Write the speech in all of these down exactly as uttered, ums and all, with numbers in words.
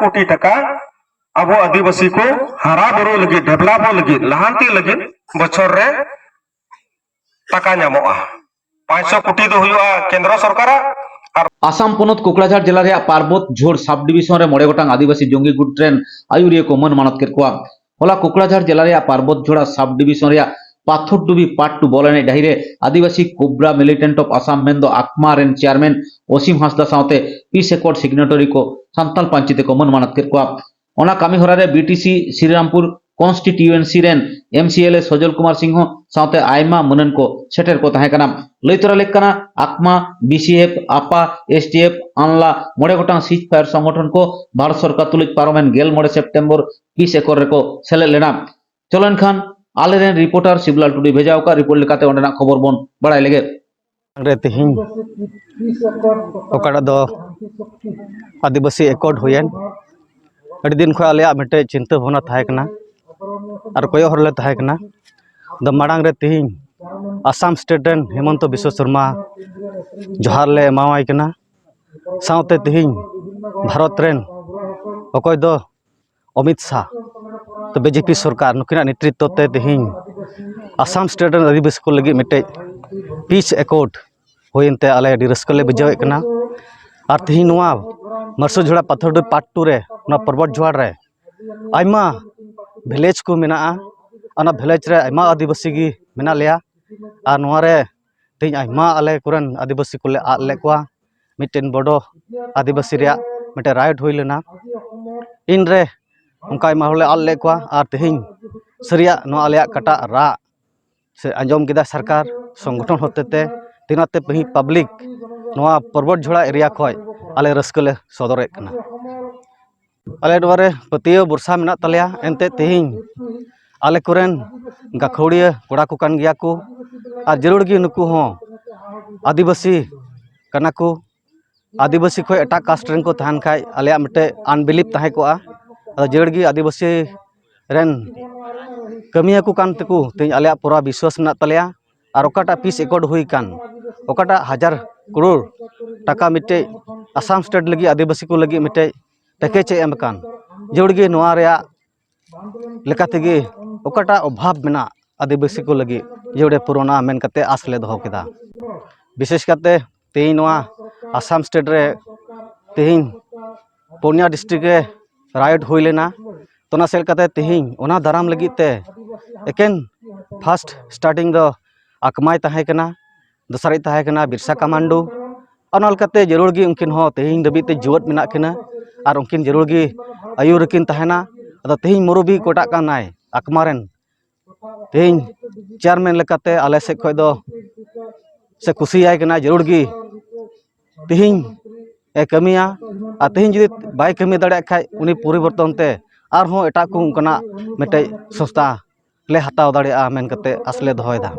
ᱠᱳᱴᱤ ᱴᱟᱠᱟ ᱟᱵᱚ ᱟᱹᱫᱤᱵᱟᱹᱥᱤ ᱠᱚ ᱦᱟᱨᱟ ᱵᱩᱨᱩ ᱞᱟᱹᱜᱤᱫ, ᱰᱮᱵᱷᱞᱚᱯᱚᱜ ᱞᱟᱹᱜᱤᱫ, ᱞᱟᱦᱟᱱᱛᱤ ᱞᱟᱹᱜᱤᱫ ᱵᱚᱪᱷᱚᱨ ᱨᱮ ᱴᱟᱠᱟ ᱧᱟᱢᱚᱜᱼᱟ᱾ ᱯᱟᱸᱪᱥᱚ ᱠᱳᱴᱤ ᱫᱚ ᱦᱩᱭᱩᱜᱼᱟ ᱠᱮᱱᱫᱨᱚ ᱥᱚᱨᱠᱟᱨᱟᱜ᱾ ᱟᱨ ᱟᱥᱟᱢ ᱯᱚᱱᱚᱛ ᱠᱳᱠᱲᱟᱡᱷᱟᱲ ᱡᱮᱞᱟ ᱨᱮᱭᱟᱜ ᱯᱟᱨᱵᱚᱛ ᱡᱷᱳᱲ ᱥᱟᱵ ᱰᱤᱵᱤᱥᱚᱱ ᱨᱮ ᱢᱚᱬᱮ ᱜᱚᱴᱟᱝ ᱟᱹᱫᱤᱵᱟᱹᱥᱤ ᱡᱚᱝᱜᱤ ᱜᱩᱴ ᱨᱮᱱ ᱟᱹᱭᱩᱨᱤᱭᱟᱹ ᱠᱚ ᱢᱟᱹᱱ ᱢᱟᱱᱚᱛ ᱠᱮᱫ ᱠᱚᱣᱟ᱾ ᱦᱚᱞᱟ ᱠᱳᱠᱲᱟᱡᱷᱟᱲ ᱡᱮᱞᱟ ᱨᱮᱭᱟᱜ ᱯᱟᱨᱵᱚᱛ ᱡᱷᱳᱲᱟ ᱥᱟᱵ ᱰᱤᱵᱤᱥᱚᱱ ᱨᱮᱭᱟᱜ ᱯᱟᱛᱷᱚᱨᱰᱩᱵᱤ ᱯᱟᱴ ᱴᱩ ᱵᱚᱞ ᱮᱱᱮᱡ ᱰᱟᱹᱦᱤ ᱨᱮ ᱟᱹᱫᱤᱵᱟᱹᱥᱤ ᱠᱳᱵᱨᱟ ᱢᱤᱞᱤᱴᱮᱱᱴ ᱚᱯᱷ ᱟᱥᱟᱢ ᱢᱮᱱᱫᱚ ᱟᱠᱢᱟ ᱨᱮᱱ ᱪᱮᱭᱟᱨᱢᱮᱱ ᱚᱥᱤᱢ ᱦᱟᱸᱥᱫᱟ ᱥᱟᱶᱛᱮ ᱯᱤᱥ ᱮᱠᱚᱨᱰ ᱥᱤᱜᱱᱮᱴᱚᱨᱤ ᱠᱚ ᱥᱟᱱᱛᱟᱞ ᱯᱟᱹᱧᱪᱤ ᱛᱮᱠᱚ ᱢᱟᱹᱱ ᱢᱟᱱᱚᱛ ᱠᱮᱫ ᱠᱚᱣᱟ᱾ ᱚᱱᱟ ᱠᱟᱹᱢᱤ ᱦᱚᱨᱟ ᱨᱮ ᱵᱤ ᱴᱤ ᱥᱤ ᱥᱨᱤᱨᱟᱢᱯᱩᱨ ᱠᱚᱱᱥᱴᱤᱴᱩᱭᱮᱱᱥᱤ ᱨᱮᱱ ᱮᱢ ᱥᱤ ᱮᱞ ᱮ ᱥᱚᱡᱚᱞ ᱠᱩᱢᱟᱨ ᱥᱤᱝᱦᱚ ᱥᱟᱶᱛᱮ ᱟᱭᱢᱟ ᱢᱟᱹᱱᱟᱱ ᱠᱚ ᱥᱮᱴᱮᱨ ᱠᱚ ᱛᱟᱦᱮᱸ ᱠᱟᱱᱟ᱾ ᱞᱟᱹᱭ ᱛᱚᱨᱟ ᱞᱮᱠ ᱠᱟᱱᱟ, ᱟᱠᱢᱟ, ᱵᱤ ᱥᱤ ᱮᱯᱷ, ᱟᱯᱟ, ᱮᱥ ᱴᱤ ᱮᱯᱷ, ᱟᱱᱞᱟ ᱢᱚᱬᱮ ᱜᱚᱴᱟᱝ ᱥᱤᱡᱽ ᱯᱷᱟᱭᱟᱨ ᱥᱚᱝᱜᱚᱴᱷᱚᱱ ᱠᱚ ᱵᱷᱟᱨᱚᱛ ᱥᱚᱨᱠᱟᱨ ᱛᱩᱞᱩᱡ ᱯᱟᱨᱚᱢᱮᱱ ᱜᱮᱞ ᱢᱚᱬᱮ ᱥᱮᱯᱴᱮᱢᱵᱚᱨ ᱯᱤᱥ ᱮᱠᱚᱨ ᱨᱮᱠᱚ ᱥᱮᱞᱮᱫ ᱞᱮᱱᱟ᱾ ᱪᱚᱞᱚ ᱮᱱᱠᱷᱟᱱ ᱟᱞᱮᱨᱮᱱ ᱨᱤᱯᱳᱨᱴᱟᱨ ᱥᱤᱵᱞᱟᱞ ᱴᱩᱰᱩᱭ ᱵᱷᱮᱡᱟ ᱟᱠᱟᱫ ᱨᱤᱯᱳᱨᱴ ᱞᱮᱠᱟᱛᱮ ᱚᱸᱰᱮᱱᱟᱜ ᱠᱷᱚᱵᱚᱨ ᱵᱚᱱ ᱵᱟᱲᱟᱭ ᱞᱮᱜᱮ᱾ ᱨᱮ ᱛᱮᱦᱮᱧ ᱚᱠᱟᱴᱟᱜ ᱫᱚ ᱟᱹᱫᱤᱵᱟᱹᱥᱤ ᱮᱠᱚᱨᱰ ᱦᱩᱭᱮᱱ, ᱟᱹᱰᱤ ᱫᱤᱱ ᱠᱷᱚᱱ ᱟᱞᱮᱭᱟᱜ ᱢᱤᱫᱴᱮᱡ ᱪᱤᱱᱛᱟᱹ ᱵᱷᱟᱵᱽᱱᱟ ᱛᱟᱦᱮᱸ ᱠᱟᱱᱟ ᱟᱨ ᱠᱚᱭᱚᱜ ᱦᱚᱨ ᱞᱮ ᱛᱟᱦᱮᱸ ᱠᱟᱱᱟ᱾ ᱟᱫᱚ ᱢᱟᱲᱟᱝ ᱨᱮ ᱛᱮᱦᱮᱧ ᱟᱥᱟᱢ ᱥᱴᱮᱴ ᱨᱮᱱ ᱦᱤᱢᱚᱱᱛᱚ ᱵᱤᱥᱣᱚ ᱥᱚᱨᱢᱟ ᱡᱚᱦᱟᱨ ᱞᱮ ᱮᱢᱟᱣᱟᱭ ᱠᱟᱱᱟ᱾ ᱥᱟᱶᱛᱮ ᱛᱮᱦᱮᱧ ᱵᱷᱟᱨᱚᱛ ᱨᱮᱱ ᱚᱠᱚᱭ ᱫᱚ ᱚᱢᱤᱛ ᱥᱟᱦ, ᱛᱚ ᱵᱤ ᱡᱮ ᱯᱤ ᱥᱚᱨᱠᱟᱨ, ᱱᱩᱠᱤᱱᱟᱜ ᱱᱮᱛᱨᱤᱛᱵ ᱛᱮ ᱛᱮᱦᱮᱧ ᱟᱥᱟᱢ ᱥᱴᱮᱴ ᱨᱮᱱ ᱟᱹᱫᱤᱵᱟᱹᱥᱤ ᱠᱚ ᱞᱟᱹᱜᱤᱫ ᱢᱤᱫᱴᱮᱡ ᱯᱤᱥ ᱮᱠᱚᱨᱰ ᱦᱩᱭᱮᱱ ᱛᱮ ᱟᱞᱮ ᱟᱹᱰᱤ ᱨᱟᱹᱥᱠᱟᱹ ᱞᱮ ᱵᱩᱡᱷᱟᱹᱣᱮᱫ ᱠᱟᱱᱟ᱾ ᱟᱨ ᱛᱮᱦᱮᱧ ᱱᱚᱣᱟ ᱢᱟᱹᱨᱥᱩ ᱡᱷᱚᱲᱟ ᱯᱟᱛᱷᱚᱨᱰᱩ ᱯᱟᱨᱴ ᱴᱩ ᱨᱮ, ᱚᱱᱟ ᱯᱚᱨᱵᱚᱛ ᱡᱷᱚᱲ ᱨᱮ ᱟᱭᱢᱟ ᱵᱷᱤᱞᱮᱡᱽ ᱠᱚ ᱢᱮᱱᱟᱜᱼᱟ᱾ ᱚᱱᱟ ᱵᱷᱤᱞᱮᱡᱽ ᱨᱮ ᱟᱭᱢᱟ ᱟᱹᱫᱤᱵᱟᱹᱥᱤ ᱜᱮ ᱢᱮᱱᱟᱜ ᱞᱮᱭᱟ᱾ ᱟᱨ ᱱᱚᱣᱟ ᱨᱮ ᱛᱮᱦᱮᱧ ᱟᱭᱢᱟ ᱟᱞᱮ ᱠᱚᱨᱮᱱ ᱟᱹᱫᱤᱵᱟᱹᱥᱤ ᱠᱚᱞᱮ ᱟᱫ ᱞᱮᱫ ᱠᱚᱣᱟ᱾ ᱢᱤᱫᱴᱮᱱ ᱵᱚᱰᱚ ᱟᱹᱫᱤᱵᱟᱹᱥᱤ ᱨᱮᱭᱟᱜ ᱢᱤᱫᱴᱮᱱ ᱨᱟᱭᱤᱴ ᱦᱩᱭ ᱞᱮᱱᱟ᱾ ᱤᱱᱨᱮ ᱚᱱᱠᱟ ᱟᱭᱢᱟ ᱦᱚᱲᱞᱮ ᱟᱫ ᱞᱮᱫ ᱠᱚᱣᱟ᱾ ᱟᱨ ᱛᱮᱦᱮᱧ ᱥᱟᱹᱨᱤᱭᱟᱜ ᱱᱚᱣᱟ ᱟᱞᱮᱭᱟᱜ ᱠᱟᱴᱟᱜ ᱨᱟᱜ ᱥᱮ ᱟᱸᱡᱚᱢ ᱠᱮᱫᱟ ᱥᱚᱨᱠᱟᱨ ᱥᱚᱝᱜᱚᱴᱷᱚᱱ ᱦᱚᱛᱮ ᱛᱮ, ᱛᱮᱱᱟᱜ ᱛᱮ ᱛᱮᱦᱮᱧ ᱯᱟᱵᱽᱞᱤᱠ ᱱᱚᱣᱟ ᱯᱚᱨᱵᱚᱛ ᱡᱷᱚᱲᱟ ᱮᱨᱤᱭᱟ ᱠᱷᱚᱱ ᱟᱞᱮ ᱨᱟᱹᱥᱠᱟᱹ ᱞᱮ ᱥᱚᱫᱚᱨᱮᱫ ᱠᱟᱱᱟ᱾ ᱟᱞᱮ ᱱᱚᱣᱟ ᱨᱮ ᱯᱟᱹᱛᱭᱟᱹᱣ ᱵᱷᱚᱨᱥᱟ ᱢᱮᱱᱟᱜ ᱛᱟᱞᱮᱭᱟ᱾ ᱮᱱᱛᱮᱫ ᱛᱮᱦᱮᱧ ᱟᱞᱮ ᱠᱚᱨᱮᱱ ᱜᱟᱹᱠᱷᱩᱲᱤᱭᱟᱹ ᱠᱚᱲᱟ ᱠᱚ ᱠᱟᱱ ᱜᱮᱭᱟ ᱠᱚ, ᱟᱨ ᱡᱟᱹᱨᱩᱲ ᱜᱮ ᱱᱩᱠᱩ ᱦᱚᱸ ᱟᱹᱫᱤᱵᱟᱹᱥᱤ ᱠᱟᱱᱟ ᱠᱚ᱾ ᱟᱹᱫᱤᱵᱟᱹᱥᱤ ᱠᱷᱚᱱ ᱮᱴᱟᱜ ᱠᱟᱥᱴ ᱨᱮᱱ ᱠᱚ ᱛᱟᱦᱮᱱ ᱠᱷᱟᱡ ᱟᱞᱮᱭᱟᱜ ᱢᱤᱫᱴᱮᱡ ᱟᱱᱵᱤᱞᱤᱯ ᱛᱟᱦᱮᱸ ᱠᱚᱜᱼᱟ᱾ ᱟᱫᱚ ᱡᱟᱹᱨᱩᱲ ᱜᱮ ᱟᱹᱫᱤᱵᱟᱹᱥᱤ ᱨᱮᱱ ᱠᱟᱹᱢᱤᱭᱟᱹ ᱠᱚ ᱠᱟᱱ ᱛᱮᱠᱚ ᱛᱮᱦᱮᱧ ᱟᱞᱮᱭᱟᱜ ᱯᱩᱨᱟ ᱵᱤᱥᱣᱟᱥ ᱢᱮᱱᱟᱜ ᱛᱟᱞᱮᱭᱟ᱾ ᱟᱨ ᱚᱠᱟᱴᱟᱜ ᱯᱤᱥ ᱮᱠᱚᱨᱰ ᱦᱩᱭ ᱠᱟᱱ, ᱚᱠᱟᱴᱟᱜ ᱦᱟᱡᱟᱨ ᱠᱨᱳᱲ ᱴᱟᱠᱟ ᱢᱤᱫᱴᱮᱡ ᱟᱥᱟᱢ ᱥᱴᱮᱴ ᱞᱟᱹᱜᱤᱫ, ᱟᱹᱫᱤᱵᱟᱹᱥᱤ ᱠᱚ ᱞᱟᱹᱜᱤᱫ ᱢᱤᱫᱴᱮᱡ package ᱮ ᱮᱢ ᱟᱠᱟᱱ, ᱡᱟᱹᱨᱩᱲ ᱜᱮ ᱱᱚᱣᱟ ᱨᱮᱭᱟᱜ ᱞᱮᱠᱟ ᱛᱮᱜᱮ ᱚᱠᱟᱴᱟᱜ ᱚᱵᱷᱟᱵᱽ ᱢᱮᱱᱟᱜ ᱟᱹᱫᱤᱵᱟᱹᱥᱤ ᱠᱚ ᱞᱟᱹᱜᱤᱫ, ᱡᱟᱹᱨᱩᱲᱮ ᱯᱩᱨᱚᱱᱟ ᱢᱮᱱ ᱠᱟᱛᱮ ᱟᱥ ᱞᱮ ᱫᱚᱦᱚ ᱠᱮᱫᱟ᱾ ᱵᱤᱥᱮᱥ ᱠᱟᱛᱮ ᱛᱮᱦᱮᱧ ᱱᱚᱣᱟ ᱟᱥᱟᱢ state ᱨᱮ ᱛᱮᱦᱮᱧ ᱯᱩᱱᱭᱟ district ᱨᱮ riot ᱦᱩᱭ ᱞᱮᱱᱟ᱾ ᱛᱚ, ᱚᱱᱟ ᱥᱮᱫ ᱞᱮᱠᱟᱛᱮ ᱛᱮᱦᱮᱧ ᱚᱱᱟ ᱫᱟᱨᱟᱢ ᱞᱟᱹᱜᱤᱫ ᱛᱮ ᱮᱠᱮᱱ first starting ᱫᱚ ᱟᱠᱢᱟᱭ ᱛᱟᱦᱮᱸ ᱠᱟᱱᱟ, ᱫᱚᱥᱟᱨᱤᱡ ᱛᱟᱦᱮᱸ ᱠᱟᱱᱟ ᱵᱤᱨᱥᱟ ᱠᱟᱢᱟᱱᱰᱩ᱾ ᱚᱱᱟ ᱞᱮᱠᱟᱛᱮ ᱡᱟᱹᱨᱩᱲ ᱜᱮ ᱩᱱᱠᱤᱱ ᱦᱚᱸ ᱛᱮᱦᱮᱧ ᱫᱷᱟᱹᱵᱤᱡ ᱛᱮ ᱡᱤᱣᱮᱫ ᱢᱮᱱᱟᱜ ᱠᱤᱱᱟ ᱟᱨ ᱩᱱᱠᱤᱱ ᱡᱟᱹᱨᱩᱲ ᱜᱮ ᱟᱹᱭᱩᱨ ᱨᱮᱠᱤᱱ ᱛᱟᱦᱮᱱᱟ᱾ ᱟᱫᱚ ᱛᱮᱦᱮᱧ ᱢᱩᱨᱩᱵᱤ ᱚᱠᱚᱭᱴᱟᱜ ᱠᱟᱱᱟᱭ ᱟᱠᱢᱟ ᱨᱮᱱ, ᱛᱮᱦᱮᱧ chairman ᱞᱮᱠᱟᱛᱮ ᱟᱞᱮ ᱥᱮᱫ ᱠᱷᱚᱱ ᱫᱚ ᱥᱮ ᱠᱩᱥᱤᱭᱟᱭ ᱠᱟᱱᱟ, ᱡᱟᱹᱨᱩᱲ ᱜᱮ ᱛᱮᱦᱮᱧ ᱮ ᱠᱟᱹᱢᱤᱭᱟ᱾ ᱟᱨ ᱛᱮᱦᱮᱧ ᱡᱩᱫᱤ ᱵᱟᱭ ᱠᱟᱹᱢᱤ ᱫᱟᱲᱮᱭᱟᱜ ᱠᱷᱟᱡ, ᱩᱱᱤ ᱯᱚᱨᱤᱵᱚᱨᱛᱚᱱ ᱛᱮ ᱟᱨᱦᱚᱸ ᱮᱴᱟᱜ ᱠᱚ ᱚᱱᱠᱟᱱᱟᱜ ᱢᱤᱫᱴᱮᱡ ᱥᱚᱝᱥᱛᱷᱟ ᱞᱮ ᱦᱟᱛᱟᱣ ᱫᱟᱲᱮᱭᱟᱜᱼᱟ ᱢᱮᱱ ᱠᱟᱛᱮ ᱟᱥ ᱞᱮ ᱫᱚᱦᱚᱭᱮᱫᱟ᱾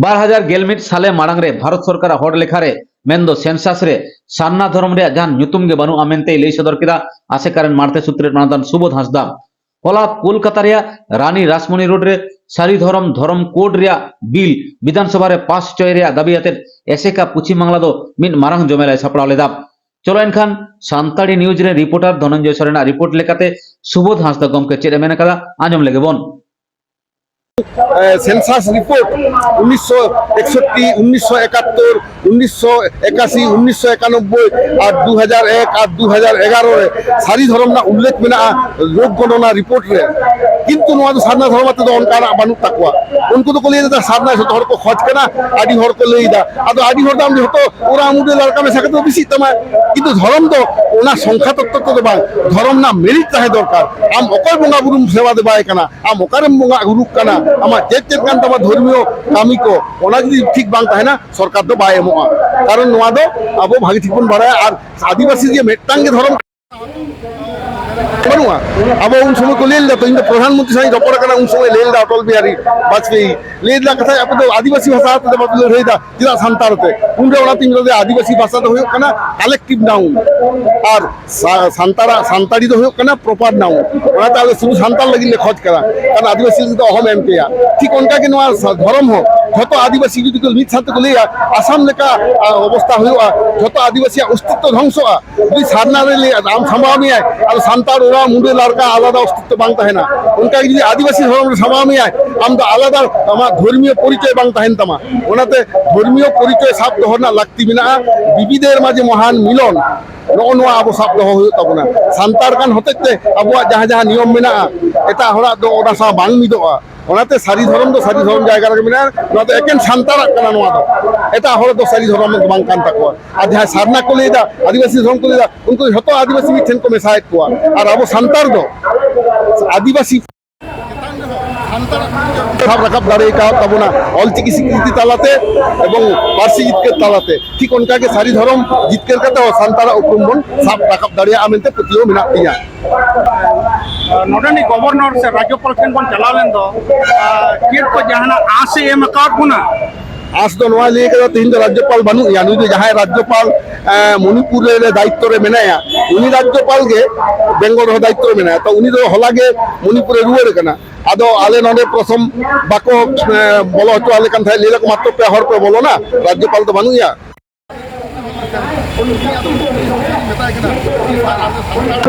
ᱵᱟᱨ ᱦᱟᱡᱟᱨ ᱜᱮᱞ ᱢᱤᱫ ᱥᱟᱞᱮ ᱢᱟᱲᱟᱝ ᱨᱮ ᱵᱷᱟᱨᱚᱛ ᱥᱚᱨᱠᱟᱨᱟᱜ ᱦᱚᱲ ᱞᱮᱠᱷᱟ ᱨᱮ, ᱢᱮᱱᱫᱚ census ᱨᱮ, ᱥᱟᱨᱱᱟ ᱫᱷᱚᱨᱚᱢ ᱨᱮᱭᱟᱜ ᱡᱟᱦᱟᱱ ᱧᱩᱛᱩᱢ ᱜᱮ ᱵᱟᱹᱱᱩᱜᱼᱟ ᱢᱮᱱᱛᱮᱭ ᱞᱟᱹᱭ ᱥᱚᱫᱚᱨ ᱠᱮᱫᱟ ᱟᱥᱮᱠᱟ ᱨᱮᱱ ᱢᱟᱬᱛᱮ ᱥᱩᱛᱨᱮᱫ ᱚᱱᱟᱫᱟᱱ ᱥᱩᱵᱳᱫᱷ ᱦᱟᱸᱥᱫᱟ᱾ ᱦᱚᱞᱟ ᱠᱳᱞᱠᱟᱛᱟ ᱨᱮᱭᱟᱜ ᱨᱟᱱᱤ ᱨᱟᱥᱢᱚᱱᱤ ᱨᱳᱰ ᱨᱮ ᱥᱟᱹᱨᱤ ᱫᱷᱚᱨᱚᱢ ᱫᱷᱚᱨᱚᱢ ᱠᱳᱰ ᱨᱮᱭᱟᱜ ᱵᱤᱞ ᱵᱤᱫᱷᱟᱱ ᱥᱚᱵᱷᱟ ᱨᱮ ᱯᱟᱥ ᱦᱚᱪᱚᱭ ᱨᱮᱭᱟᱜ ᱫᱟᱹᱵᱤ ᱟᱛᱮᱫ ᱮᱥᱮᱠᱟ ᱯᱚᱪᱷᱤᱢ ᱵᱟᱝᱞᱟ ᱫᱚ ᱢᱤᱫ ᱢᱟᱨᱟᱝ ᱡᱚᱢᱮᱞᱟᱭ ᱥᱟᱯᱲᱟᱣ ᱞᱮᱫᱟ᱾ ᱪᱚᱞᱚ ᱮᱱᱠᱷᱟᱱ ᱥᱟᱱᱛᱟᱲᱤ news ᱨᱮ reporter ᱫᱷᱚᱱᱚᱱᱡᱚᱭ ᱥᱚᱨᱮᱱᱟᱜ report ᱞᱮᱠᱟᱛᱮ ᱥᱩᱵᱳᱫᱷ ᱦᱟᱸᱥᱫᱟ ᱜᱚᱢᱠᱮ ᱪᱮᱫ ᱮ ᱢᱮᱱ ᱟᱠᱟᱫᱟ, ᱟᱸᱡᱚᱢ ᱞᱮᱜᱮ ᱵᱚᱱ᱾ ᱥᱮᱱᱥᱟᱥ ᱨᱤᱯᱳᱨᱴ ᱩᱱᱤᱥᱥᱚ ᱮᱠᱥᱚᱴᱴᱤ, ᱩᱱᱤᱥᱥᱚ ᱮᱠᱟᱛᱛᱳᱨ, ᱩᱱᱤᱥᱥᱚ ᱮᱠᱟᱥᱤ, ᱩᱱᱤᱥᱥᱚ ᱮᱠᱟᱱᱚᱵᱵᱳᱭ ᱟᱨ ᱫᱩ ᱦᱟᱡᱟᱨ ᱮᱠ ᱟᱨ ᱫᱩ ᱦᱟᱡᱟᱨ ᱮᱜᱟᱨᱚ ᱨᱮ ᱥᱟᱹᱨᱤ ᱫᱷᱚᱨᱚᱢ ᱨᱮᱱᱟᱜ ᱩᱞᱞᱮᱠᱷ ᱢᱮᱱᱟᱜᱼᱟ ᱨᱳᱜᱽ ᱜᱚᱱᱚᱱᱟ ᱨᱤᱯᱳᱨᱴ ᱨᱮ᱾ ᱠᱤᱱᱛᱩ ᱱᱚᱣᱟ ᱫᱚ ᱥᱟᱨᱱᱟ ᱫᱷᱚᱨᱚᱢ ᱟᱛᱮ ᱫᱚ ᱚᱱᱠᱟᱱᱟᱜ ᱵᱟᱹᱱᱩᱜ ᱛᱟᱠᱚᱣᱟ᱾ ᱩᱱᱠᱩ ᱫᱚᱠᱚ ᱞᱟᱹᱭ ᱮᱫᱟ ᱥᱟᱨᱱᱟ ᱡᱷᱚᱛᱚ ᱦᱚᱲ ᱠᱚ ᱠᱷᱚᱡᱽ ᱠᱟᱱᱟ, ᱟᱹᱰᱤ ᱦᱚᱲ ᱠᱚ ᱞᱟᱹᱭ ᱮᱫᱟ᱾ ᱟᱫᱚ ᱟᱹᱰᱤ ᱦᱚᱲ ᱫᱚ ᱟᱢ ᱡᱷᱚᱛᱚ ᱚᱨᱟ ᱢᱩᱰᱟᱹ ᱞᱟᱲᱠᱟ ᱢᱮᱥᱟ ᱠᱟᱛᱮ ᱫᱚ ᱵᱮᱥᱤᱜ ᱛᱟᱢᱟ, ᱠᱤᱱᱛᱩ ᱫᱷᱚᱨᱚᱢ ᱫᱚ ᱚᱱᱟ ᱥᱚᱝᱠᱷᱟ ᱛᱚᱛᱛᱚ ᱛᱮᱫᱚ ᱵᱟᱝ, ᱫᱷᱚᱨᱚᱢ ᱨᱮᱱᱟᱜ ᱢᱮᱨᱤᱴ ᱛᱟᱦᱮᱸ ᱫᱚᱨᱠᱟᱨ᱾ ᱟᱢ ᱚᱠᱚᱭ ᱵᱚᱸᱜᱟ ᱵᱩᱨᱩᱢ ᱥᱮᱵᱟ ᱫᱮᱵᱟᱭ ᱠᱟᱱᱟ, ᱟᱢ ᱚᱠᱟᱨᱮᱢ ᱵᱚᱸᱜᱟ ᱵᱩᱨᱩᱜ ᱠᱟᱱᱟ, ᱟᱢᱟᱜ ᱪᱮᱫ ᱪᱮᱫ ᱠᱟᱱ ᱛᱟᱢᱟ ᱫᱷᱚᱨᱢᱤᱭᱚ ᱠᱟᱹᱢᱤ ᱠᱚ, ᱚᱱᱟ ᱡᱩᱫᱤ ᱴᱷᱤᱠ ᱵᱟᱝ ᱛᱟᱦᱮᱱᱟ, ᱥᱚᱨᱠᱟᱨ ᱫᱚ ᱵᱟᱭ ᱮᱢᱚᱜᱼᱟ᱾ ᱠᱟᱨᱚᱱ ᱱᱚᱣᱟ ᱫᱚ ᱟᱵᱚ ᱵᱷᱟᱹᱜᱤ ᱴᱷᱤᱠ ᱵᱚᱱ ᱵᱟᱲᱟᱭᱟ, ᱟᱨ ᱟᱹᱫᱤᱵᱟᱹᱥᱤ ᱡᱮ ᱢᱤᱫᱴᱟᱝ ᱜᱮ ᱫᱷᱚᱨᱚᱢ ᱵᱟᱹᱱᱩᱜᱼᱟ᱾ ᱟᱵᱚ ᱩᱱ ᱥᱚᱢᱚᱭ ᱠᱚ ᱞᱟᱹᱭ ᱞᱮᱫᱟ ᱛᱚ, ᱤᱧ ᱫᱚ ᱯᱨᱚᱫᱷᱟᱱ ᱢᱚᱱᱛᱨᱤ ᱥᱟᱶ ᱤᱧ ᱨᱚᱯᱚᱲ ᱠᱟᱱᱟ, ᱩᱱ ᱥᱚᱢᱚᱭ ᱞᱟᱹᱭ ᱞᱮᱫᱟ ᱚᱴᱚᱞ ᱵᱤᱦᱟᱨᱤ ᱵᱟᱡᱽᱯᱮᱭᱤ, ᱞᱟᱹᱭ ᱞᱮᱫᱟ ᱠᱟᱛᱷᱟᱭ, "ᱟᱯᱮ ᱫᱚ ᱟᱹᱫᱤᱵᱟᱹᱥᱤ ᱵᱷᱟᱥᱟ ᱛᱮ ᱵᱟᱯᱮ ᱞᱟᱹᱲᱦᱟᱹᱭ ᱫᱟ, ᱪᱮᱫᱟᱜ ᱥᱟᱱᱛᱟᱲ ᱛᱮ?" ᱩᱱᱨᱮ ᱚᱱᱟᱛᱤᱧ ᱞᱟᱹᱭ ᱫᱟ, ᱟᱹᱫᱤᱵᱟᱹᱥᱤ ᱵᱷᱟᱥᱟ ᱫᱚ ᱦᱩᱭᱩᱜ ᱠᱟᱱᱟ ᱠᱟᱞᱮᱠᱴᱤᱵᱷ ᱱᱟᱣᱩᱱ, ᱟᱨ ᱥᱟ-, ᱥᱟᱱᱛᱟᱲᱟᱜ, ᱥᱟᱱᱛᱟᱲᱤ ᱫᱚ ᱦᱩᱭᱩᱜ ᱠᱟᱱᱟ ᱯᱨᱚᱯᱟᱨ ᱱᱟᱣᱩᱱ᱾ ᱚᱱᱟᱛᱮ ᱟᱞᱮ ᱥᱩᱫᱷᱩ ᱥᱟᱱᱛᱟᱲ ᱞᱟᱹᱜᱤᱫ ᱞᱮ ᱠᱷᱚᱡᱽ ᱠᱟᱱᱟ, ᱠᱟᱨᱚᱱ ᱟᱹᱫᱤᱵᱟᱹᱥᱤ ᱞᱟᱹᱜᱤᱫ ᱫᱚ ᱚᱦᱚᱢ ᱮᱢ ᱠᱮᱭᱟ᱾ ᱴᱷᱤᱠ ᱚᱱᱠᱟ ᱜᱮ ᱱᱚᱣᱟ ᱥᱟ-, ᱫᱷᱚᱨᱚᱢ ᱦᱚᱸ, ᱡᱷᱚᱛᱚ ᱟᱹᱫᱤᱵᱟᱹᱥᱤ ᱡᱩᱫᱤ ᱠᱚ ᱢᱤᱫ ᱥᱟᱶᱛᱮ ᱠᱚ ᱞᱟᱹᱭᱟ, ᱟᱥᱟᱢ ᱞᱮᱠᱟ, ᱟ, ᱚᱵᱚᱥᱛᱟ ᱦᱩᱭᱩᱜᱼᱟ, ᱡᱷᱚᱛᱚ ᱟᱹᱫᱤᱵᱟᱹᱥᱤᱭᱟᱜ ᱚᱥᱛᱤᱛᱛᱚ ᱫᱷᱚᱝᱥᱚᱜᱼᱟ᱾ ᱡᱩᱫᱤ ᱥᱟᱨᱱᱟ ᱨᱮ ᱞᱟᱹᱭᱟ, ᱟᱢ ᱥᱟᱢᱵᱟᱣ ᱢᱮᱭᱟᱭ, ᱟᱫᱚ ᱥᱟᱱᱛᱟᱲ, ᱳᱨᱟᱣ, ᱢᱩᱰᱟᱹ, ᱞᱟᱨᱠᱟ ᱟᱞᱟᱫᱟ ᱚᱥᱛᱤᱛᱛᱚ ᱵᱟᱝ ᱛᱟᱦᱮᱱᱟ᱾ ᱚᱱᱠᱟ ᱜᱮ ᱡᱩᱫᱤ ᱟᱹᱫᱤᱵᱟᱹᱥᱤ ᱫᱷᱚᱨᱚᱢ ᱨᱮ ᱥᱟᱢᱵᱟᱣ ᱢᱮᱭᱟᱭ, ᱟᱢ ᱫᱚ ᱟᱞᱟᱫᱟ ᱟᱢᱟᱜ ᱫᱷᱚᱨᱢᱤᱭᱚ ᱯᱚᱨᱤᱪᱚᱭ ᱵᱟᱝ ᱛᱟᱦᱮᱱ ᱛᱟᱢᱟ᱾ ᱚᱱᱟᱛᱮ ᱫᱷᱚᱨᱢᱤᱭᱚ ᱯᱚᱨᱤᱪᱚᱭ ᱥᱟᱵ ᱫᱚᱦᱚ ᱨᱮᱱᱟᱜ ᱞᱟᱹᱠᱛᱤ ᱢᱮᱱᱟᱜᱼᱟ᱾ ᱵᱤᱵᱤᱫᱷᱮᱨ ᱢᱟᱡᱷᱮ ᱢᱚᱦᱟᱱ ᱢᱤᱞᱚᱱ, ᱱᱚᱜᱼᱚ ᱱᱚᱣᱟ ᱟᱵᱚ ᱥᱟᱵ ᱫᱚᱦᱚ ᱦᱩᱭᱩᱜ ᱛᱟᱵᱚᱱᱟ᱾ ᱥᱟᱱᱛᱟᱲ ᱠᱟᱱ ᱦᱚᱛᱮᱡ ᱛᱮ ᱟᱵᱚᱣᱟᱜ ᱡᱟᱦᱟᱸ ᱡᱟᱦᱟᱸ ᱱᱤᱭᱚᱢ ᱢᱮᱱᱟᱜᱼᱟ, ᱮᱴᱟᱜ ᱦᱚᱲᱟᱜ ᱫᱚ ᱚᱱᱟ ᱥᱟᱶ ᱵᱟᱝ ᱢᱤᱫᱚᱜᱼᱟ᱾ ᱚᱱᱟᱛᱮ ᱥᱟᱹᱨᱤ ᱫᱷᱚᱨᱚᱢ ᱫᱚ ᱥᱟᱹᱨᱤ ᱫᱷᱚᱨᱚᱢ ᱡᱟᱭᱜᱟ ᱨᱮᱜᱮ ᱢᱮᱱᱟᱜᱼᱟ᱾ ᱱᱚᱣᱟ ᱫᱚ ᱮᱠᱮᱱ ᱥᱟᱱᱛᱟᱲᱟᱜ ᱠᱟᱱᱟ᱾ ᱱᱚᱣᱟ ᱫᱚ ᱮᱴᱟᱜ ᱦᱚᱲ ᱫᱚ ᱥᱟᱹᱨᱤ ᱫᱷᱚᱨᱚᱢ ᱫᱚ ᱵᱟᱝ ᱠᱟᱱ ᱛᱟᱠᱚᱣᱟ᱾ ᱟᱨ ᱡᱟᱦᱟᱸᱭ ᱥᱟᱨᱱᱟ ᱠᱚ ᱞᱟᱹᱭᱫᱟ, ᱟᱹᱫᱤᱵᱟᱹᱥᱤ ᱫᱷᱚᱨᱚᱢ ᱠᱚ ᱞᱟᱹᱭᱫᱟ, ᱩᱱᱠᱩ ᱡᱷᱚᱛᱚ ᱟᱹᱫᱤᱵᱟᱹᱥᱤ ᱢᱤᱫ ᱴᱷᱮᱱ ᱠᱚ ᱢᱮᱥᱟᱭᱮᱫ ᱠᱚᱣᱟ᱾ ᱟᱨ ᱟᱵᱚ ᱥᱟᱱᱛᱟᱲ ᱫᱚ ᱟᱹᱫᱤᱵᱟᱹᱥᱤ ᱥᱟᱵ ᱨᱟᱠᱟᱵ ᱫᱟᱲᱮ ᱟᱠᱟᱫ ᱛᱟᱵᱚᱱᱟ ᱚᱞᱪᱤᱠᱤ ᱥᱤᱠᱨᱤᱛᱤ ᱛᱟᱞᱟᱛᱮ ᱮᱵᱚᱝ ᱯᱟᱹᱨᱥᱤ ᱡᱤᱛᱠᱟᱹᱨ ᱛᱟᱞᱟᱛᱮ᱾ ᱴᱷᱤᱠ ᱚᱱᱠᱟᱜᱮ ᱥᱟᱹᱨᱤ ᱫᱷᱚᱨᱚᱢ ᱡᱤᱛᱠᱟᱹᱨ ᱠᱟᱛᱮ ᱦᱚᱸ ᱥᱟᱱᱛᱟᱲᱟᱜ ᱩᱯᱨᱩᱢ ᱵᱚᱱ ᱥᱟᱵ ᱨᱟᱠᱟᱵ ᱫᱟᱲᱮᱭᱟᱜᱼᱟ ᱢᱮᱱᱛᱮ ᱯᱟᱹᱛᱭᱟᱹᱣ ᱢᱮᱱᱟᱜ ᱛᱤᱧᱟ᱾ ᱱᱚᱰᱮᱱᱤᱡ ᱜᱚᱵᱷᱚᱨᱱᱚᱨ ᱥᱮ ᱨᱟᱡᱽᱡᱚᱯᱟᱞ ᱴᱷᱮᱱ ᱵᱚᱱ ᱪᱟᱞᱟᱣ ᱞᱮᱱ ᱫᱚ, ᱟᱨ ᱪᱮᱫ ᱠᱚ ᱡᱟᱦᱟᱱᱟᱜ ᱟᱸᱥ ᱮ ᱮᱢ ᱟᱠᱟᱫ ᱵᱚᱱᱟ? ᱟᱸᱥ ᱫᱚ ᱱᱚᱣᱟ ᱞᱟᱹᱭ ᱠᱟᱫᱟ, ᱛᱮᱦᱮᱧ ᱫᱚ ᱨᱟᱡᱽᱡᱚᱯᱟᱞ ᱵᱟᱹᱱᱩᱜ ᱮᱭᱟ᱾ ᱱᱩᱭ ᱫᱚ ᱡᱟᱦᱟᱸᱭ ᱨᱟᱡᱽᱡᱚᱯᱟᱞ, ᱮ, ᱢᱚᱱᱤᱯᱩᱨ ᱨᱮ ᱫᱟᱭᱤᱛᱛᱚ ᱨᱮ ᱢᱮᱱᱟᱭᱟ, ᱩᱱᱤ ᱨᱟᱡᱽᱡᱚᱯᱟᱞ ᱜᱮ ᱵᱮᱝᱜᱚᱞ ᱨᱮᱦᱚᱸ ᱫᱟᱭᱤᱛᱛᱚ ᱨᱮ ᱢᱮᱱᱟᱭᱟ᱾ ᱛᱚ ᱩᱱᱤ ᱫᱚ ᱦᱚᱞᱟ ᱜᱮ ᱢᱚᱱᱤᱯᱩᱨᱮ ᱨᱩᱣᱟᱹᱲ ᱠᱟᱱᱟ᱾ ᱟᱫᱚ ᱟᱞᱮ ᱱᱚᱰᱮ ᱯᱨᱚᱛᱷᱚᱢ ᱵᱟᱠᱚ, ᱮ, ᱵᱚᱞᱚ ᱦᱚᱪᱚ ᱟᱞᱮ ᱠᱟᱱ ᱛᱟᱦᱮᱸᱫ, ᱞᱟᱹᱭ ᱫᱟᱠᱚ ᱢᱟᱛᱨᱚ ᱯᱮ ᱦᱚᱲ ᱯᱮ ᱵᱚᱞᱚᱱᱟ, ᱨᱟᱡᱽᱡᱚᱯᱟᱞ ᱫᱚ ᱵᱟᱹᱱᱩᱜ ᱮᱭᱟ᱾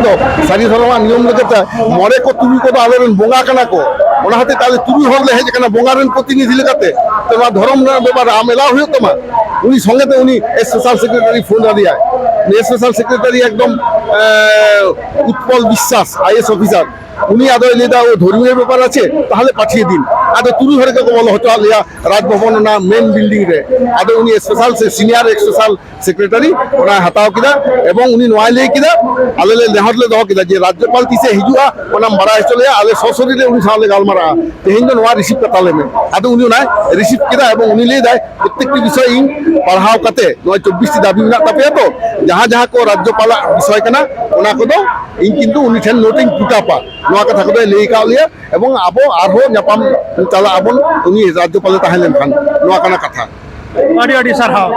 ᱫᱚ ᱥᱟᱹᱨᱤ ᱫᱷᱚᱨᱚᱢᱟᱜ ᱱᱤᱭᱚᱢ ᱞᱮᱠᱟᱛᱮ ᱢᱚᱬᱮ ᱠᱚ ᱛᱩᱨᱩᱭ ᱠᱚᱫᱚ ᱟᱞᱮᱨᱮᱱ ᱵᱚᱸᱜᱟ ᱠᱟᱱᱟ ᱠᱚ, ᱚᱱᱟ ᱦᱚᱛᱮᱡ ᱛᱮ ᱟᱞᱮ ᱛᱩᱨᱩᱭ ᱦᱚᱲ ᱞᱮ ᱦᱮᱡ ᱟᱠᱟᱱᱟ ᱵᱚᱸᱜᱟ ᱨᱮᱱ ᱯᱨᱚᱛᱤᱱᱤᱫᱷᱤ ᱞᱮᱠᱟᱛᱮ᱾ ᱛᱚ ᱱᱚᱣᱟ ᱫᱷᱚᱨᱚᱢ ᱨᱮᱱᱟᱜ ᱵᱮᱯᱟᱨ ᱟᱢ ᱮᱞᱟᱣ ᱦᱩᱭᱩᱜ ᱛᱟᱢᱟ᱾ ᱩᱱᱤ ᱥᱚᱸᱜᱮ ᱛᱮ ᱩᱱᱤ ᱮᱥ ᱥᱳᱥᱟᱞ ᱥᱮᱠᱨᱮᱴᱟᱨᱤ ᱯᱷᱳᱱ ᱟᱫᱮᱭᱟᱭ᱾ ᱩᱱᱤ ᱮᱥ ᱥᱳᱥᱟᱞ ᱥᱮᱠᱨᱮᱴᱟᱨᱤ ᱮᱠᱫᱚᱢ, ᱮ, ᱩᱛᱯᱚᱞ ᱵᱤᱥᱥᱟᱥ, ᱟᱭ ᱮ ᱮᱥ ᱚᱯᱷᱤᱥᱟᱨ, ᱩᱱᱤ ᱟᱫᱚᱭ ᱞᱟᱹᱭᱫᱟ, "ᱳ, ᱫᱷᱚᱨᱢᱤᱭᱚ ᱵᱮᱯᱟᱨ ᱟᱪᱷᱮ, ᱛᱟᱦᱞᱮ ᱯᱟᱴᱷᱤᱭᱮ ᱫᱤᱱ᱾" ᱟᱫᱚ ᱛᱩᱨᱩᱭ ᱦᱚᱲ ᱜᱮᱠᱚ ᱵᱚᱞᱚ ᱦᱚᱪᱚᱣᱟᱜ ᱞᱮᱭᱟ ᱨᱟᱡᱽᱵᱷᱚᱵᱚᱱ ᱚᱱᱟ ᱢᱮᱱ ᱵᱤᱞᱰᱤᱝ ᱨᱮ᱾ ᱟᱫᱚ ᱩᱱᱤ ᱥᱯᱮᱥᱟᱞ ᱥᱮ ᱥᱤᱱᱤᱭᱟᱨ ᱥᱯᱮᱥᱟᱞ ᱥᱮᱠᱨᱮᱴᱟᱨᱤ ᱚᱱᱟᱭ ᱦᱟᱛᱟᱣ ᱠᱮᱫᱟ᱾ ᱮᱵᱚᱝ ᱩᱱᱤ ᱱᱚᱣᱟᱭ ᱞᱟᱹᱭ ᱠᱮᱫᱟ, ᱟᱞᱮ ᱞᱮ ᱱᱮᱦᱚᱨ ᱞᱮ ᱫᱚᱦᱚ ᱠᱮᱫᱟ ᱡᱮ ᱨᱟᱡᱽᱡᱚᱯᱟᱞ ᱛᱤᱥᱮ ᱦᱤᱡᱩᱜᱼᱟ, ᱚᱱᱟᱢ ᱵᱟᱲᱟᱭ ᱦᱚᱪᱚ ᱞᱮᱭᱟ, ᱟᱞᱮ ᱥᱚᱥᱚᱨᱤ ᱨᱮ ᱩᱱᱤ ᱥᱟᱶ ᱞᱮ ᱜᱟᱞᱢᱟᱨᱟᱜᱼᱟ, ᱛᱮᱦᱮᱧ ᱫᱚ ᱱᱚᱣᱟ ᱨᱤᱥᱤᱵᱷ ᱠᱟᱛᱟ ᱞᱮᱢᱮ᱾ ᱟᱫᱚ ᱩᱱᱤ ᱚᱱᱟᱭ ᱨᱤᱥᱤᱵᱷ ᱠᱮᱫᱟ ᱮᱵᱚᱝ ᱩᱱᱤ ᱞᱟᱹᱭ ᱫᱟᱭ, ᱯᱨᱚᱛᱛᱮᱠᱴᱤ ᱵᱤᱥᱚᱭ ᱤᱧ ᱯᱟᱲᱦᱟᱣ ᱠᱟᱛᱮ, ᱱᱚᱣᱟ ᱪᱚᱵᱵᱤᱥ ᱴᱤ ᱫᱟᱹᱵᱤ ᱢᱮᱱᱟᱜ ᱛᱟᱯᱮᱭᱟ ᱛᱚ, ᱡᱟᱦᱟᱸ ᱡᱟᱦᱟᱸ ᱠᱚ ᱨᱟᱡᱽᱡᱚᱯᱟᱞᱟᱜ ᱵᱤᱥᱚᱭ ᱠᱟᱱᱟ, ᱚᱱᱟ ᱠᱚᱫᱚ ᱤᱧ ᱠᱤᱱᱛᱩ ᱩᱱᱤ ᱴᱷᱮᱱ ᱱᱳᱴ ᱤᱧ ᱯᱩᱴᱟᱯᱟ, ᱱᱚᱣᱟ ᱠᱟᱛᱷᱟ ᱠᱚᱫᱚᱭ ᱞᱟᱹᱭ ᱟᱠᱟᱫ ᱞᱮᱭᱟ᱾ ᱮᱵᱚᱝ ᱟᱵᱚ ᱟᱨᱦᱚᱸ ᱧᱟᱯᱟᱢ ᱪᱟᱞᱟᱜ ᱟᱵᱚᱱ ᱩᱱᱤ ᱨᱟᱡᱽᱡᱚᱯᱟᱞᱮ ᱛᱟᱦᱮᱸ ᱞᱮᱱᱠᱷᱟᱱ, ᱱᱚᱣᱟ ᱠᱟᱱᱟ ᱠᱟᱛᱷᱟ᱾ ᱟᱹᱰᱤ ᱟᱹᱰᱤ ᱥᱟᱨᱦᱟᱣ᱾